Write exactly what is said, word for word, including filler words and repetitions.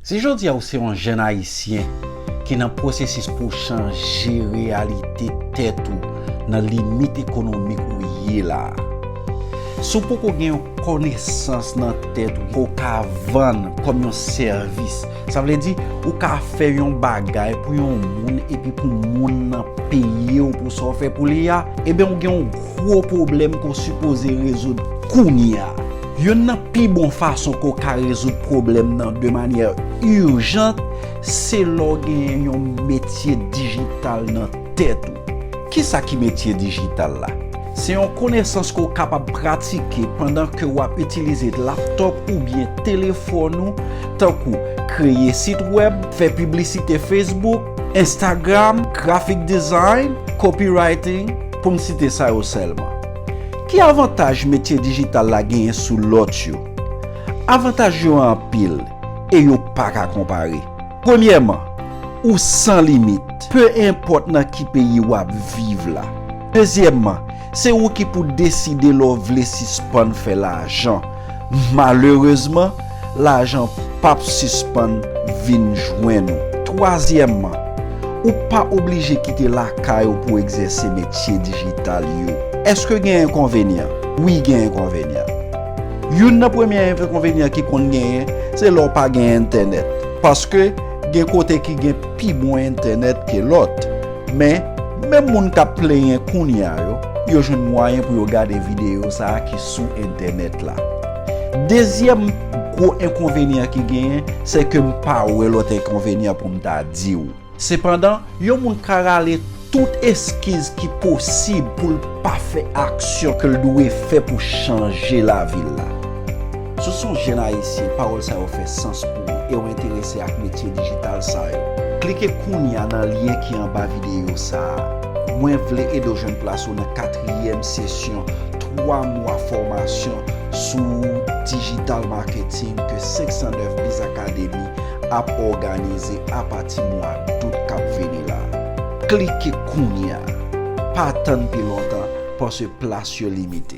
Si jodi a ou se yon jèn Ayisyen ki nan pwosesis pou w chanje reyalite tèt ou nan limit ekonomik ou ye la a, si w poko gen yon konesans nan tèt ou ke w ka vann kòm yon sèvis, sa vle di ou ka fè yon bagay pou yon moun epi pou moun nan peye w pou sa w fè pou li a, ebyen ou gen yon gwo pwoblèm ke w sipoze rezoud kounye a. Youn nan pi bon fason ke w ka rezoud pwoblèm nan de manyè ijant, se lè w genyen yon metye dijital nan tèt ou. Kisa ki metye dijital la? Se yon konesans ke w kapab pratike pandan ke w ap itilize laptòp oubyen telefòn ou, tankou kreye sit wèb, fè piblisite Facebook, Instagram, graphic design, copywriting, pou m site sa yo sèlman. Ki avantaj metye dijital la genyen sou lòt yo? Avantaj yo anpil e yo pa ka konpare. Premyèman, ou san limit, pe enpòt nan ki peyi w ap viv la. Dezyèmman, se ou ki pou deside lè w vle sispann fè lajan. Malerezman, lajan p ap sispann vin jwenn ou. Twazyèmman, ou pa oblije kite lakay ou pou w egzèse metye dijital yo. Èske gen enkonvenyan? Wi, gen enkonvenyan. Youn nan premye enkonvenyan ki konn genyen, se lè w pa gen entènèt. Paske gen kote ki gen pi bon entènèt ke lòt. Men, menm moun k ap plenyen kounye a yo, yo jwenn mwayen pou yo gade videyo sa a ki sou entènèt la. Dezyèm gwo enkonvenyan ki genyen, se ke m pa wè lòt enkonvenyan pou m ta di w. Sepandan, yon moun ka rale tout eskiz ki posib pou l pa fè aksyon ke l dwe fè pou chanje lavi l la. Si w se yon jèn Ayisyen, pawòl sa yo fè sans pou ou e w enterese ak metye dijital sa yo, klike kounye a nan lyen ki anba videyo sa a. Mwen vle ede w jwenn plas ou nan katriyèm sesyon twa mwa fòmasyon sou digital marketing ke senk san nèf Biz Academy ap òganize apati mwa dout k ap vini la. Klike kounye a! Pa tann pi lontan, paske plas yo limite.